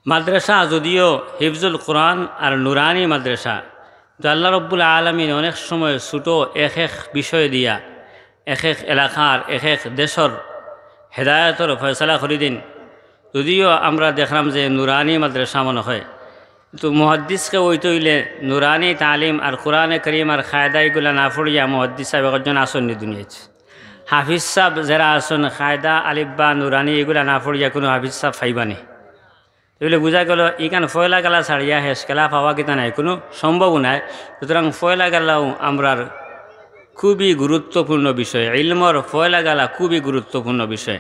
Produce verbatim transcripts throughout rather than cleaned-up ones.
মাদ্রাসা যদিও হিফজুল কোরআন আর নুরানি মাদ্রাসা, তো আল্লাহ রব্বুল আলামিন অনেক সময় ছোট এক এক বিষয় দিয়া এক এক এলাকার এক এক দেশর হেদায়তর ফয়সালা করি দিন। যদিও আমরা দেখলাম যে নুরানি মাদ্রাসা মনে হয়, তো মুহাদ্দিসকে অইতে অইলে নুরানি তালিম আর কোরআনে করিম আর কায়দা ইগুলা না পড়িয়া মুহাদ্দিস সাহেব একজন আসননি দুনিয়াত। হাফিজ সাহেব যারা আছইন, কায়দা, আলিফ বা নুরানি ইগুলা না পড়িয়া কুনু হাফিজ সাহেব পাইবানি। তাইলে বুঝা গেল, ইখান পয়লা গালা ছাড়িয়া হেশ গালা পাওয়া কিতা নাই, কুনু সম্ভব নাই। সুতরাং পয়লা গালাও আমরার খুবই গুরুত্বপূর্ণ বিষয়, ইলমর পয়লা গালা খুবই গুরুত্বপূর্ণ বিষয়।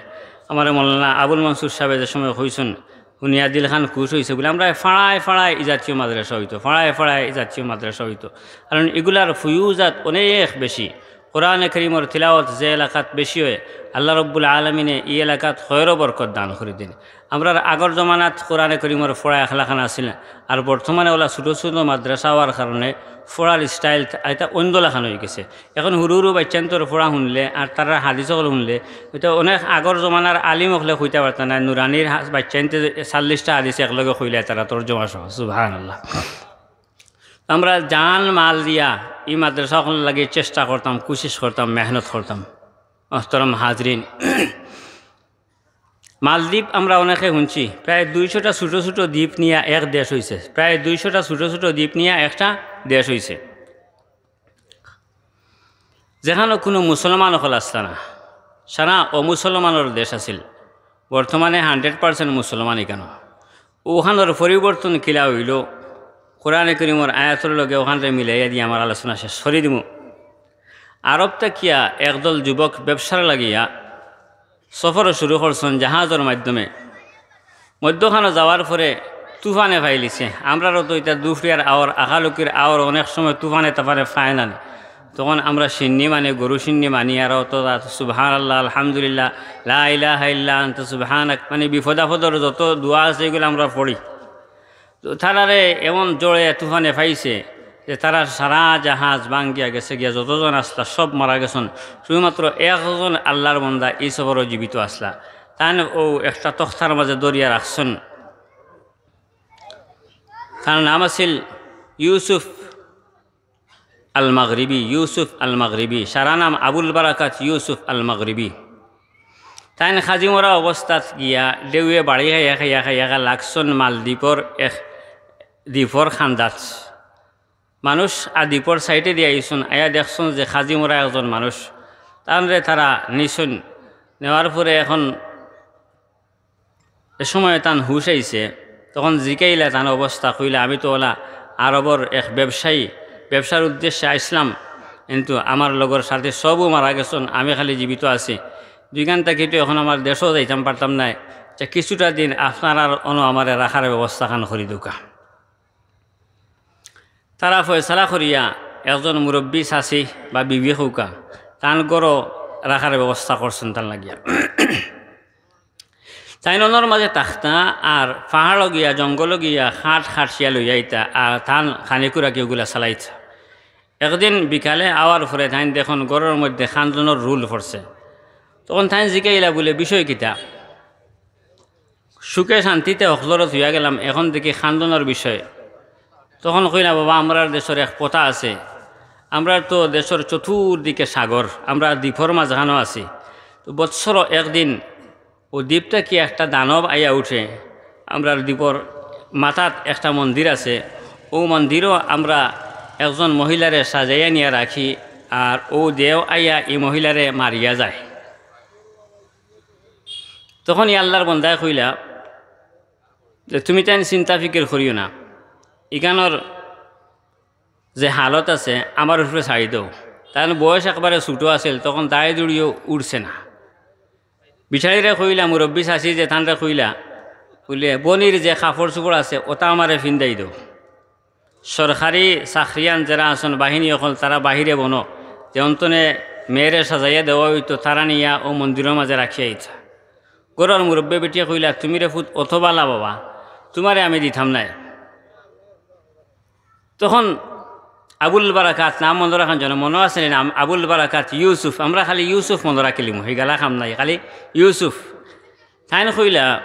আমার মৌলানা আবুল মনসুর সাহেব যে সময় কইছইন, হুনিয়া দিলখান খুশ অইছে বুলে, আমরা ফাড়ায় ফাড়ায় ই জাতীয় মাদ্রাসা অইতো, ফাড়ায় ফাড়ায় ই জাতীয় মাদ্রাসা অইতো। কারণ ইগুলার ফুয়ুজাত অনেক বেশি। কোরআনে করিমর তিলাওয়াত যে এলাকাত বেশি অয়, আল্লাহ রব্বুল আলামিনে ই এলাকাত খয়র বরকত দান করি দিন। আমরার আগর জমানাত কোরআনে করিমর পড়া একলাখান আছিল, আর বর্তমানে অলা ছোট ছোট মাদ্রাসা অওয়ার কারণে পড়ার স্টাইল ইটা অইন্য লাখান অইগেছে। এখন হুরু হুরু বাইচ্চাইন্তর পড়া হুনলে আর তারার হাদিস অকল হুনলে, ইটা অনেক আগর জমানার আলিম অকলে কইতা পারতা নায়। নুরানির হা-, বাইচ্চাইন্তে চাল্লিশটা হাদিস একলগে কইলে তারা তর্জমা সহ, সুবহানাল্লাহ। আমরা জান মাল দিয়া ই মাদ্রাসা অকলর লাগি চেষ্টা করতাম, কুশিশ করতাম, মেহনত করতাম। মোহতরম হাজরিন, মালদ্বীপ আমরা অনেকে হুনছি, প্রায় দুইশোটা ছোট ছোট দ্বীপ নিয়া এক দেশ অইছে, প্রায় দুইশোটা ছোট ছোট দ্বীপ নিয়া একটা দেশ অইছে, যেখানো কুনু মুসলমান অকল আছলা না, সারা অমুসলমানর দেশ আছিল। বর্তমানে হান্ড্রেড পার্সেন্ট মুসলমান ইখানো। অখানর পরিবর্তন কিলা অইলো, কোরআনে করিমর আয়াতর লগে অখানরে মিলাইয়া দিয়া আমার আলোচনা শেষ করি দিমু। আরব থাকিয়া একদল যুবক ব্যবসার লাগিয়া সফর শুরু করছইন জাহাজর মাধ্যমে। মধ্যখানো যাওয়ার পরে তুফানে ফাইলিছে। আমরারও তো ইতা দুফরিয়ার আওর, আখালুকির আওর অনেক সময় তুফানে তাফানে ফায় না নি। তখন আমরা শিন্নি মানি, গরু শিন্নি মানি, আর অত সুবহানাল্লাহ, আলহামদুলিল্লাহ, লা ইলাহা ইল্লা আনতা সুবহানাক, মানে বিপদ আপদর যত দোয়া আছে ইগুলা আমরা পড়ি। তো তারারে এমন ঝড়ে তুফানে ফাইছে যে তারার সারা জাহাজ ভাঙ্গিয়া গেছে গিয়া, যতজন আছলা সব মারা গেছইন, শুধুমাত্র একজন আল্লাহর বান্দা ই সফরো জীবিত আছলা। তাইন অউ একটা তখতার মাঝে ধরিয়া রাখছইন। তান নাম আছিল ইউসুফ আল মাগরিবি, ইউসুফ আল মাগরিবি, সারা নাম আবুল বারাকাত ইউসুফ আল মাগরিবি। তাইন খাজিমরা অবস্থাত গিয়া ঢেউয়ে বাড়ি খাইয়া খাইয়া খাইয়া খাইয়া লাগছইন মালদ্বীপর এক দ্বীপর খান্দাত। মানুষ আর দ্বীপর সাইডে দিয়া আইছইন, আইয়া দেখছইন যে খাজিমরা একজন মানুষ, তানরে তারা নিছইন। নেওয়ার পরে এখন এ সময় তান হুশ আইছে, তখন জিকাইলা তান অবস্থা, কইলা, "আমি তো অলা আরবর এক ব্যবসায়ী, ব্যবসার উদ্দেশ্যে আইছলাম, কিন্তু আমার লগর সাথে সবও মারা গেছইন, আমি খালি জীবিত আছি।" দুইখান থাকি তো এখন আমার দেশও যাইতাম পারতাম নায়, যে কিছুটা দিন আপনারার অনো আমারে রাখার ব্যবস্থাখান করি দেউক্কা। তারা ফয়সালা করিয়া একজন মুরব্বী চাচি বা বিবি কউক্কা, তান ঘরো রাখার ব্যবস্থা করছইন তান লাগিয়া। তাইন অনর মাঝে থাকতা আর পাহাড়ো গিয়া, জঙ্গলো গিয়া কাঠ কাটিয়া লইয়া আইতা আর তান খানি-খুরাকি অগুলা চালাইতা। একদিন বিকালে আওয়ার পরে তাইন দেখইন ঘরর মধ্যে কান্দনর রোল পড়ছে। তখন তাইন জিকাইলা বুলে, "বিষয় কিতা?" সুখে শান্তিতে হকলরে থুইয়া গেলাম, এখন দেখি কান্দনর বিষয়। তখন কইলা, "বাবা, আমরার দেশর এক প্রথা আছে, আমরার তো দেশর চতুর্দিকে সাগর, আমরা দ্বীপর মাঝখানো আছি। তো বৎসরো একদিন অউ দ্বীপ থাকি একটা দানব আইয়া উঠে, আমরার দ্বীপর মাথাত একটা মন্দির আছে, অউ মন্দিরো আমরা একজন মহিলারে সাজাইয়া নিয়া রাখি, আর অউ দেও আইয়া ই মহিলারে মারিয়া যায়।" তখন ই আল্লাহর বন্দায় কইলা যে, "তুমি তাইন চিন্তা ফিকির করিও না, ইখানর যে হালত আছে আমার উপরে ছাড়ি দেও।" তান বয়স একবারে ছোট আছিল, তখন দাড়ি দুড়িও উঠছে না। বিচারিরে কইলা, মুরব্বী চাচি যে তানরে কইলা, বুলে, "বনির যে কাপড়-চোপড় আছে, অতা আমারে ফিন্দাই দেও।" সরকারি চাকরিয়ান যেরা আছইন, বাহিনী অকল, তারা বাহিরে বনো, যে অন্তনে মেয়েরে সাজাইয়া দেওয়া অইতো, তারা নিয়া অউ মন্দিরর মাঝে রাখিয়া আইতা। ঘরর মুরব্বী বেটিয়ে কইলা, "তুমিরে পুত অত ভালা বাবা, তুমারে আমি দিতাম নায়।" তখন আবুল বারাকাত নাম মনো রাখইন যেন, মনো আছে নি নাম? আবুল বারাকাত ইউসুফ, আমরা খালি ইউসুফ মনো রাখিলিমু, হিগালা কাম নাই, খালি ইউসুফ। তাইন কইলা,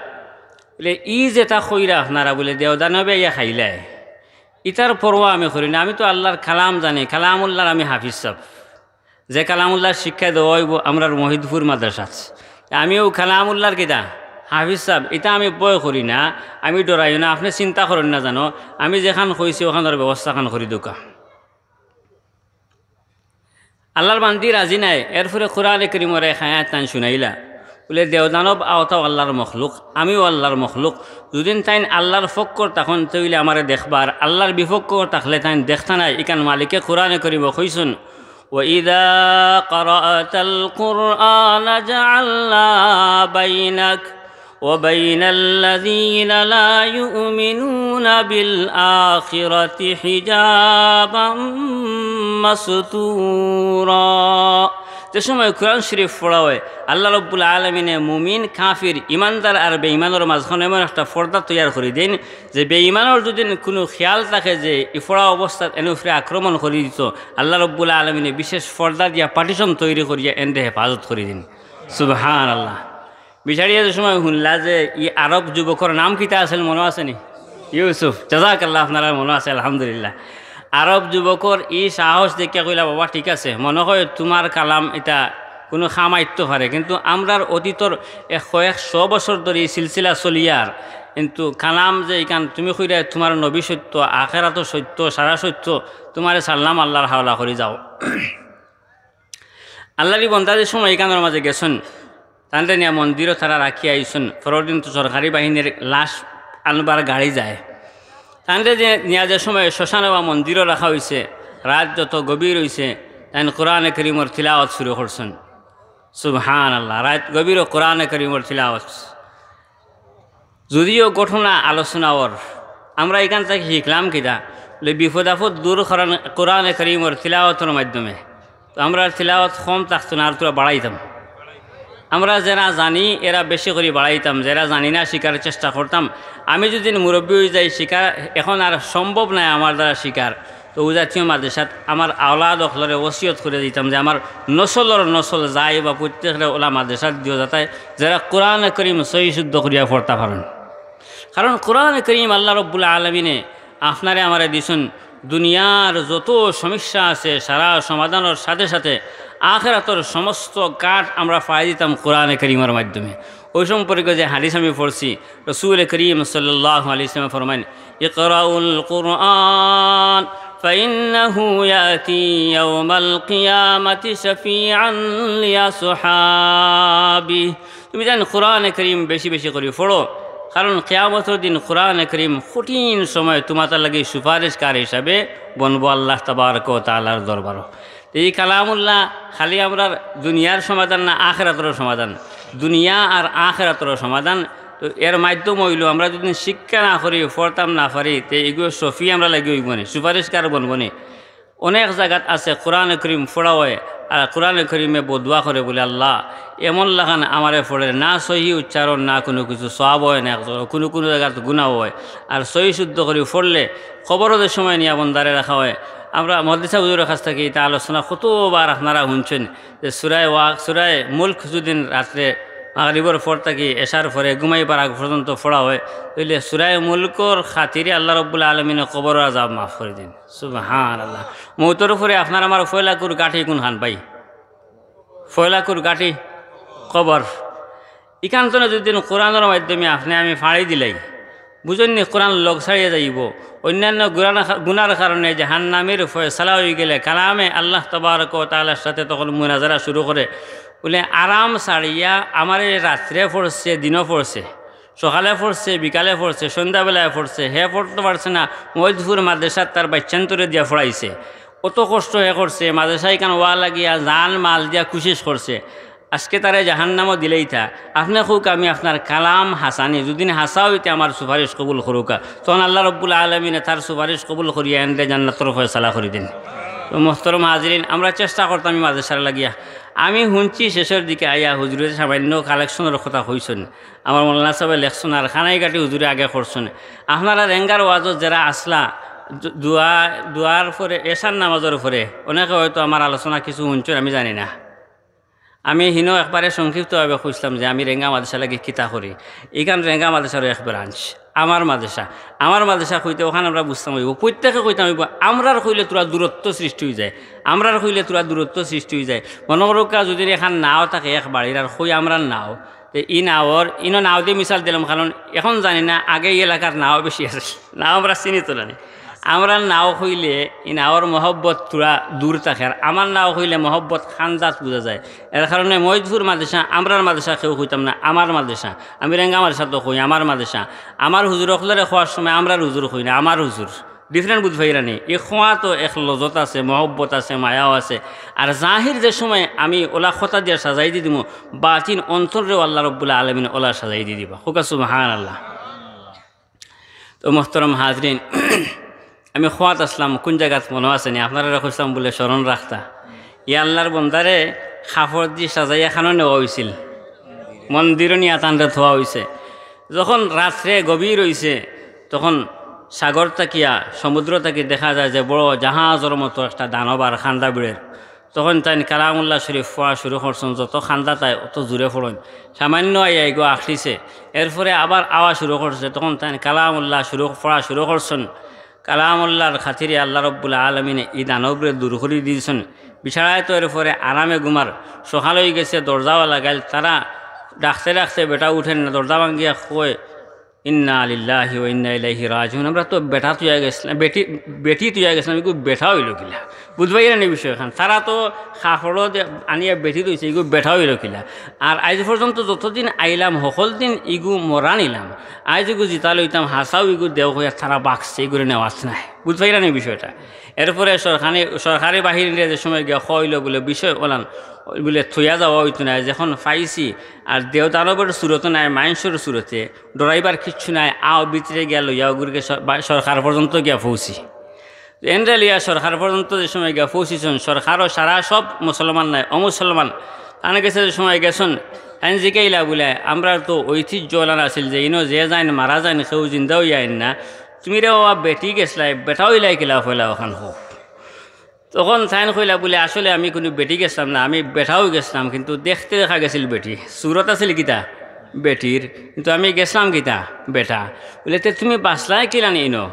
বুলে, "ই যেটা কইরা আপনারা বুলে দেওদানবে আইয়া খাইলায়, ইতার পরোয়া আমি করি না। আমি তো আল্লাহর কালাম জানি, কালামুল্লাহর আমি হাফিজ সাব। যে কালামুল্লাহর শিক্ষা দেওয়া অইবো আমরার মহিদপুর মাদ্রাসাত। আমি অউ কালামুল্লাহর কিতা হাফিজ সাব, ইতা আমি ভয় করি না, আমি ডরাইও না। আপনে চিন্তা করইন না জানো, আমি যেখান কইছি অখানর ব্যবস্থা খান করি দেউক্কা।" আল্লাহর বান্দি রাজি নায়। এরপরে কোরআনে করিমর এক আয়াত তান শুনাইলা, বুলে, "দেওদানব আওতাও আল্লাহর মখলুক, আমিও আল্লাহর মখলুক। যুদিন তাইন আল্লাহর পক্ষর থাকইন, তে অইলে আমারে দেখবা, আর আল্লাহর বিপক্ষর থাকলে তাইন দেখতা নায়।" ইখান মালিকে কোরআনে করিমো কইছইন, "وإذا قرأت القرآن جعلنا بينك وبين الذين لا يؤمنون بالآخرة حجابا مستورا।" যে সময় কোরআন শরীফ পড়া অয়, আল্লাহ রব্বুল আলামিনে মুমিন, কাফির, ইমানদার আর বেঈমানর মাঝখানো এমন একটা পর্দা তৈয়ার করি দেইন যে বেঈমানর যুদি কুনু খেয়াল থাকে যে ই পড়া অবস্থাত এন উপরে আক্রমণ করি দিতো, আল্লাহ রব্বুল আলামিনে বিশেষ পর্দা দিয়া partition তৈরি করিয়া এনরে হেফাজত করি দেইন। সুবহানাল্লাহ। বিচারিয়ে যে সময় হুনলা যে ই আরব যুবকর নাম কিতা আছিল, মনো আছে নি? ইউসুফ। জাযাকাল্লাহ, আপনারার মনো আছে, আলহামদুলিল্লাহ। আরব যুবকর ই সাহস দেখিয়া কইলা, "বাবা, ঠিক আছে, মনো অয় তুমার কালাম ইটা কুনু কাম আইতো পারে, কিন্তু আমরার অতীতর এক কয়েকশো বছর ধরি ই সিলসিলা চলিয়ার, কিন্তু কালাম যে ইখান তুমি কইরায় তুমার নবী সত্য, আখেরাতও সত্য, সারা সত্য, তুমারে ছাড়লাম, আল্লাহর হাওলা করি যাও।" আল্লাহর ই বন্দা যে সময় ইখানর মাঝে গেছইন, তানরে নিয়া মন্দিরো তারা রাখিয়া আইছইন। পরর দিন তো সরকারি বাহিনীর লাশ আনবার গাড়ি যায়। তানরে যে নিয়া যে সময় শ্মশানো বা মন্দিরো রাখা অইছে, রাইত যত গভীর অইছে, তাইন কোরআনে করিমর তিলাওয়াত শুরু করছইন। সুবহানাল্লাহ, রাইত গভীরও কোরআনে করিমর তিলাওয়াত। যুদিও ঘটনা আলোচনা অর, আমরা ইখান থাকি শিখলাম কিতা? বুলে, বিপদ আপদ দূর করান কোরআনে করিমর তিলাওয়াতর মাধ্যমে। তো আমরার তিলাওয়াত কম থাকতো না, আর থুড়া বাড়াইতাম। আমরা যেরা জানি, এরা বেশি করি বাড়াইতাম, যেরা জানি না, শিখার চেষ্টা করতাম। আমি যুদি মুরব্বি অই যাই, শিখার এখন আর সম্ভব নায় আমার দ্বারা শিখার। তো অউ জাতীয় মাদ্রাসাত আমার আওলাদ অকলরে ওসিয়ত করি দিতাম যে আমার নসলর নসল যাই বা প্রত্যেকরে অলা মাদ্রাসাত দিও যাতায়, যেরা কোরআনে করিম সহি শুদ্ধ করিয়া পড়তা পারইন। কারণ কোরআনে করিম আল্লাহ রব্বুল আলামিনে আপনারে আমারে দিছইন, দুনিয়ার যত সমস্যা আছে, সারা সমাধানর সাথে সাথে আখেরাতর সমস্ত কাট আমরা পাই দিতাম কোরআনে করিমর মাধ্যমে। অউ সম্পর্কে যে হাদিস আমি পড়ছি, রসুল করিম সাল্লাল্লাহু আলাইহি ওয়াসাল্লাম ফরমাইন, "اقرأوا القرآن فإنه يأتي يوم القيامة شفيعا لأصحابه।" তুমি যেন কোরআনে করিম বেশি বেশি করি পড়ো, কারণ কিয়ামতর দিন কোরআনে করিম কঠিন সময় তুমাতার লাগি সুপারিশকার হিসাবে বনবো আল্লাহ তাবারক ওয়া তাআলার দরবারো। তো ই কালামুল্লাহ খালি আমরার দুনিয়ার সমাধান না, আখেরাতরও সমাধান। দুনিয়া আর আখেরাতরও সমাধান। তো এর মাধ্যম অইলো, আমরা যুদি শিক্ষা না করি, পড়তাম না পারি, তে ইগু শফি আমরার লাগি অইবো নি, সুপারিশকার বনবো নি। অনেক জাগাত আছে কোরআনে করিম পড়া অয়, আর কোরআনে করিমে বদুয়া করে বুলে, "আল্লাহ, এমন লাখান আমারে পড়ের, না সহি উচ্চারণ, না কুনু কিছু, সওয়াব অয় না একজনর, কুনু কুনু জাগাত গুনাও অয়।" আর সহি শুদ্ধ করি পড়লে কবরো যে সময় নিয়া বন্দারে রাখা অয়। আমরা মুহাদ্দিস হুজুরর কাছ থাকি ইতা আলোচনা কতবার আপনারা হুনছইন যে সূরায়ে ওয়াক-, সূরায়ে মুলক যুদি রাত্রে মাগরিবর পর থাকি এশার পরে ঘুমাইবার আগ পর্যন্ত পড়া অয়, অইলে সূরায়ে মুলকর খাতিরে আল্লাহ রব্বুল আলামিনে কবরর আযাব মাফ করি দেইন। সুবহানাল্লাহ। মউতর পরে আপনার আমার পয়লাকুর গাঁটি কুনখান ভাই? পয়লাকুর গাঁটি কবর। ইখান তনে যুদি কোরআনর মাধ্যমে আপনে আমি ফাড়ি দিলাই, বুঝইন নি, কোরআন লগ ছাড়িয়া যাইবো। অইন্যান্য গুনার, গুনার কারণে জাহান্নামীর ফয়সালা অইগেলে কালামে আল্লাহ তাবারক ওয়া তাআলার সাথে তখন মুনাজারা শুরু করে, বুলে, "আরাম ছাড়িয়া আমারে রাত্রে পড়ছে, দিনো পড়ছে, সকালে পড়ছে, বিকালে পড়ছে, সন্ধ্যাবেলায় পড়ছে, হে পড়তো পারছে না, মহিদপুর মাদ্রাসাত তার বাইচ্চান্তরে দিয়া পড়াইছে, অত কষ্ট হে করছে, মাদ্রাসা ইখান অওয়া লাগিয়া জান মাল দিয়া কুশিশ করছে, আজকে তারে জাহান্নামো দিলাইতা। আপনে কউক্কা আমি আপনার কালাম হাছা নি, যুদি হাছা অইতে আমার সুপারিশ কবুল করউক্কা।" তখন আল্লাহ রব্বুল আলামিনে তার সুপারিশ কবুল করিয়া এনরে জান্নাতর ফয়সালা করি দেইন। তো মোহতরম হাজিরিন, আমরা চেষ্টা করতাম ই মাদ্রাসার লাগিয়া। আমি হুনছি শেষর দিকে আইয়া হুজুরে সামান্য কালেকশনর কথা কইছইন, আমার মৌলানা সাবে লেখছইন, আর কানাইঘাটি হুজুরে আগে করছইন। আপনারা রেঙ্গার ওয়াজো যেরা আছলা, দু-, দোয়া, দোয়ার পরে, এশার নামাজর পরে, অনেকে হয়তো আমার আলোচনা কিছু হুনছইন, আমি জানি না। আমি হিনো একবারে সংক্ষিপ্তভাবে কইছলাম যে আমি রেঙ্গা মাদ্রাসা লাগি কিতা করি। ইখান রেঙ্গা মাদ্রাসার এক ব্রাঞ্চ, আমার মাদ্রাসা। আমার মাদ্রাসা কইতে অখান আমরা বুঝতাম অইবো, প্রত্যেকে কইতাম অইবো, আমরার কইলে থুড়া দূরত্ব সৃষ্টি অইযায়, আমরার কইলে থুড়া দূরত্ব সৃষ্টি অইযায়। মনো করউক্কা যুদি এখান নাও থাকে এক বাড়ির, আর কই আমরার নাও, তে ই নাওর, ইনো নাও দি মিছাল দিলাম, কারণ অখন জানি না আগে ই এলাকার নাও বেশি আছিল, নাও আমরা চিনি তো নানি। আমরার নাও কইলে ই নাওর মহব্বত থুড়া দূর থাকে, আর আমার নাও কইলে মহব্বত খান্দাত বুঝা যায়। এর কারণে মহিদপুর মাদ্রাসা, আমরার মাদ্রাসা কেউ কইতাম না, আমার মাদ্রাসা। আমি রেঙ্গা মাদ্রাসা তো কই, আমার মাদ্রাসা। আমার হুজুর অকলরে কওয়ার সময় আমরার হুজুর কই না, আমার হুজুর। Different বুঝ পাইরা নি? ই কওয়াত এক লজত আছে, মহব্বত আছে, মায়াও আছে। আর জাহির যে সময় আমি অলা কথা দিয়া সাজাই দি দিমু, বাতিন অন্তররেও আল্লাহ রব্বুল আলামিন অলা সাজাই দি দিবা। কউক্কা সুবহানাল্লাহ। তো মোহতরম হাজরিন, আমি কওয়াত আছলাম, কুন জাগাত মনো আছে নি? আপনারারে কইছলাম বুলে স্মরণ রাখতা। ই আল্লাহর বন্দারে কাপড় দি সাজাইয়া খানো নেওয়া অইছিল, মন্দিরো নিয়া তানরে থওয়া অইছে। যখন রাত্রে গভীর অইছে, তখন সাগর থাকিয়া, সমুদ্র থাকি দেখা যায় যে বড় জাহাজর মতো একটা দানব আর খান্দা বিড়ের। তখন তাইন কালামুল্লাহ শরীফ পড়া শুরু করছইন, যত খান্দাত আয় অত জুরে পড়ইন। সামান্য আইয়া ইগু আখড়িছে, এরপরে আবার আওয়া শুরু করছে, তখন তাইন কালামুল্লাহ শুরু, পড়া শুরু করছইন। কালামুল্লাহর খাতিরে আল্লাহ রব্বুল আলামিনে ই দানবরে দূর করি দিছইন। বিছানায় তো এরপরে আরামে ঘুমার। সকাল অইগেছে, দরজাও লাগাইল, তারা ডাকতে ডাকতে বেটা উঠের না, দরজা ভাঙ্গিয়া কয়, "ইন্না লিল্লাহি ওয়া ইন্না ইলাইহি রাজিউন।" আমরা তো বেটা থইয়া গেছলাম, বেটি, বেটি থইয়া গেছলাম, ইগু বেটা অইলো কিলা? বুঝ পাইরা নি বিষয়খান? তারা তো কাপড় দি আনিয়া বেটি থইছে, ইগু বেটা অইলো কিলা? আর আইজ পর্যন্ত যতদিন আইলাম, হকল দিন ইগু মরা নিলাম। আইজ ইগু জিতা লইতাম, হাছাউ ইগু দেও কইয়া তারা বাকছে, ইগুরে নেওয়াত নাই। বুঝ পাইরা নি বিষয়টা? এরপরে সরকারি, সরকারি বাহিনীরে যে সময় গিয়া কইলো বুলে বিষয় অলান, বুলে থইয়া যাওয়া অইতো নায়, যখন পাইছি আর দেও দানবর সুরত নায়, মাইনষর সুরতে, ডরাইবার কিচ্ছু নাই, আও ভিতরে গিয়া লইয়া অগুরকে সর-, বা-, সরকার পর্যন্ত গিয়া পৌঁছি। এনরে লইয়া সরকার পর্যন্ত যে সময় গিয়া পৌঁছিছইন, সরকারও সারা সব মুসলমান নায়, অমুসলমান। তান গেছে যে সময় গেছইন, তাইন জিকাইলা বুলে, "আমরার তো ঐতিহ্য অলান আছিল যে ইনো যে যাইন মারা যাইন, কেউ জিন্দা অইয়া আইন না। তুমি রে বাবা বেটি গেছলায়, বেটা অইলায় কিলা পয়লা অখান কও।" তখন তাইন কইলা বুলে, "আসলে আমি কুনু বেটি গেছলাম না, আমি বেটাও গেছলাম, কিন্তু দেখতে দেখা গেছিল বেটি, সুরত আছিল কিতা বেটির, কিন্তু আমি গেছলাম কিতা বেটা।" বুলে, "তে তুমি বাচলায় কিলা নি ইনো?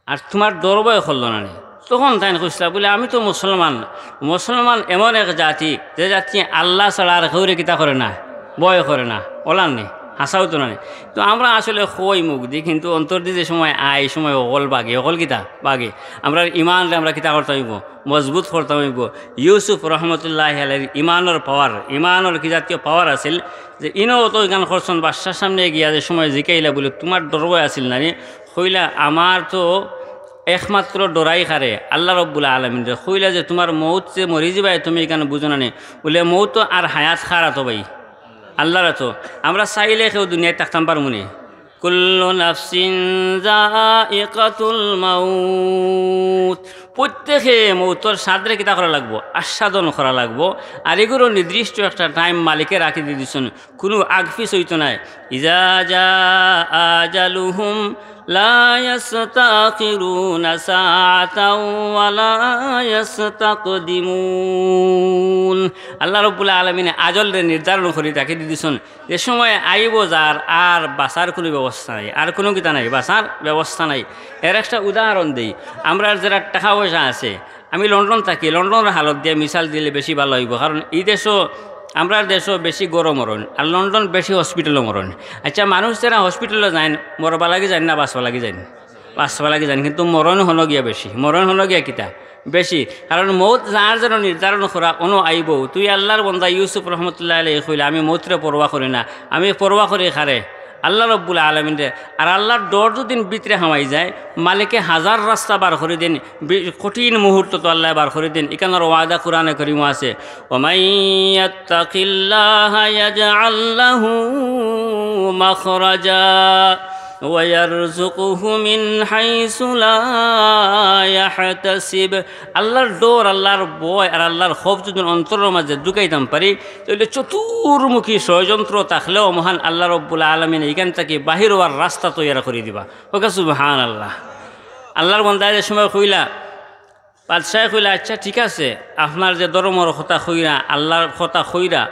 আর তুমার ডর ভয় করলো না নি?" তখন তাইন কইছলা বুলে, "আমি তো মুসলমান, মুসলমান এমন এক জাতি, যে জাতি আল্লাহ ছাড়া আর কেউরে কিতা করে না, ভয় করে না, অলান নি, হাছাউ তো না নি।" তো আমরা আসলে কই মুখ দি, কিন্তু অন্তর দি যে সময় আয়, এই সময় অকল বাগে, অকল কিতা বাগে। আমরার ইমানরে আমরা কিতা করতাম অইবো? মজবুত করতাম অইবো। ইউসুফ রহমতুল্লাহ আলাইহির ইমানর পাওয়ার, ইমানর কি জাতীয় পাওয়ার আছিল যে ইনো তো ইখান করছইন, বাদশার সামনে গিয়া যে সময় জিকাইলা বুলে, "তুমার ডর ভয় আছিল না নি?" কইলা, "আমার তো একমাত্র ডরাই কারে, আল্লাহ রব্বুল আলামিনরে।" কইলা যে, "তুমার মউত যে মরি যিবায়, তুমি ইখান বুঝো না নি?" বুলে, "মউত তো আর হায়াত কার আতো ভাই, আল্লাহর আতো। আমরা চাইলে কেউ দুনিয়াত থাকতাম পারমু নি?" "কুল্লু নাফসিন যায়িকাতুল মাউত।" প্রত্যেকে মউতর স্বাদরে কিতা করা লাগবো? আস্বাদন করা লাগবো। আর ইগুরও নির্দিষ্ট একটা টাইম মালিকে রাখি দি দিছইন, কুনু আগপিছ অইতো নায়। "ইযা জাআ আজালুহুম লা ইয়াস্তাখিরুনা সাআতাও ওয়া লা ইয়াস্তাকদিমুন।" আল্লাহ রব্বুল আলামিনে আজলরে নির্ধারণ করি রাখি দি দিছইন। যে সময় আইবো যার, আর বাঁচার কুনু ব্যবস্থা নাই, আর কুনু কিতা নাই, বাঁচার ব্যবস্থা নাই। এর একটা উদাহরণ দেই, আমরার যেরা টেকা পয়সা আছে, আমি লন্ডন থাকি, লন্ডনর হালত দিয়া মিছাল দিলে বেশি ভালা অইবো, কারণ ই দেশো, আমরার দেশো বেশি ঘরো মরইন, আর লন্ডন বেশি হসপিটালো মরইন। আচ্ছা, মানুষ যেরা হসপিটালো যাইন, মরবা লাগি যাইন না বাঁচবা লাগি যাইন? বাঁচবা লাগি যাইন, কিন্তু মরইন হনো গিয়া বেশি, মরইন হনো গিয়া কিতা? বেশি। কারণ মউত যার যেন নির্ধারণ করা, অনো আইবো। তুই আল্লাহর বন্দা ইউসুফ রহমতুল্লাহ আলাইহি কইলা, "আমি মউতরে পরোয়া করি না, আমি পরোয়া করি কারে? আল্লাহ রব্বুল আলামিনরে।" আর আল্লাহর ডর যুদি ভিতরে হামাই যায়, মালিকে হাজার রাস্তা বার করি দেইন, বি-, কঠিন মুহূর্ত তো আল্লায় বার করি দেইন। ইখানর ওয়াদা কুরআনে করিমো আছে, "ওয়া মান ইয়াত্তাকিল্লাহা ইয়াজআল লাহু মাখরাজা।" ওয়ারযুকহু মিন হাইসু লা ইয়াহতাসিব। আল্লাহর ডর, আল্লাহর ভয় আর আল্লাহর খৌফ যুদি অন্তরর মাজে ঢুকাইতাম পারি, তাইলে চতুর্মুখী ষড়যন্ত্র থাকলেও মহান আল্লাহ রব্বুল আলামিনে ইখান থাকি বাহির অওয়ার রাস্তা তৈয়ার করি দিবা। কউক্কা সুবহানাল্লাহ। আল্লাহর বন্দায় যে সময় কইলা, বাদশায় কইলা, "আচ্ছা, ঠিক আছে, আপনার যে ধর্মর কথা কইরা, আল্লার কথা কইরা,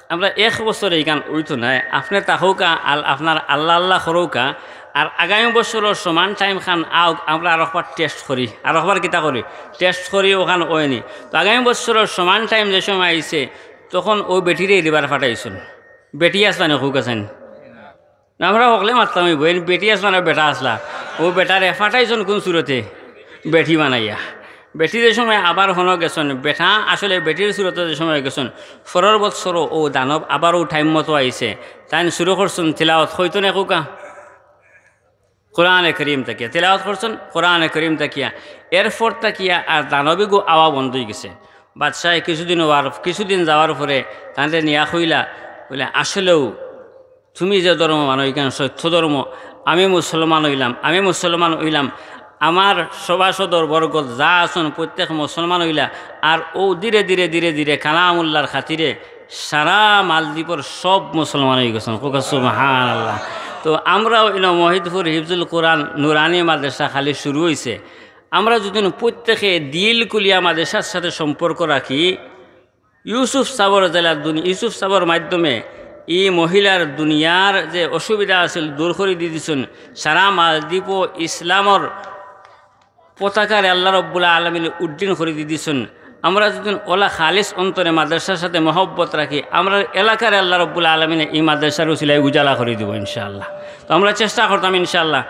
আমরা এক বছরে ইখান অইতো নায়, আপনে থাকউক্কা, আল-, আপনার আল্লা আল্লা করউক্কা, আর আগামী বছরর সমান টাইম খান আউক, আমরা আরোকবার টেস্ট করি।" আরোকবার কিতা করি? টেস্ট করি, অখান অয়নি। তো আগামী বছরর সমান টাইম যে সময় আইছে, তখন অউ বেটিরে ই বার ফাটাইছইন। বেটি আছলা নি, কউক্কা চাইন? আমরা হকলে মাততাম অইবো, এন বেটি আছলা না বেটা আছলা? অউ বেটারে ফাটাইছইন কুন সুরতে? বেটি বানাইয়া। বেটি যে সময় আবার হনো গেছইন, বেটা আসলে বেটির সুরতে যে সময় গেছইন, পরর বছরও অউ দানব আবার অউ টাইম মতো আইছে। তাইন শুরু করছইন তিলাওয়াত, কইতো নে কউক্কা? কোরআনে করিম থাকিয়া তিলাওয়াত করছইন, কোরআনে করিম থাকিয়া। এরপর থাকিয়া আর দানবিগু আওয়া বন্ধ অইগেছে। বাদশায় কিছুদিন অওয়ার, কিছুদিন যাওয়ার পরে তানরে নিয়া কইলা, বলে, "আসলেউ তুমি যে ধর্ম মানো, ইখান সত্য ধর্ম। আমি মুসলমান অইলাম, আমি মুসলমান অইলাম। আমার সভাসদর বরগত যা আছইন, প্রত্যেক মুসলমান অইলা।" আর অউ ধীরে ধীরে, ধীরে ধীরে কালামুল্লার খাতিরে সারা মালদ্বীপর সব মুসলমান অইগেছইন। কউক্কা সুবহানাল্লাহ। তো আমরাও ইনো মহিদপুর হিফজুল কোরআন নুরানি মাদ্রাসা খালি শুরু অইছে। আমরা যদি প্রত্যেকে দিল খুলিয়া মাদ্রাসার সাথে সম্পর্ক রাখি, ইউসুফ সাবর জেলা দুনি-, ইউসুফ সাবর মাধ্যমে ই মহিলার দুনিয়ার যে অসুবিধা আছিল দূর করি দি দিছইন, সারা মালদ্বীপও ইসলামর পতাকারে আল্লা রব্বুল আলামিনে উড্ডীন করি দি দিছইন। আমরা যদি অলা খালিস অন্তরে মাদ্রাসার সাথে মহব্বত রাখি, আমরার এলাকারে আল্লা রব্বুল আলামিনে ই মাদ্রাসার উসিলায় উজালা করি দিবো ইনশাআল্লাহ। তো আমরা চেষ্টা করতাম ইনশাআল্লাহ।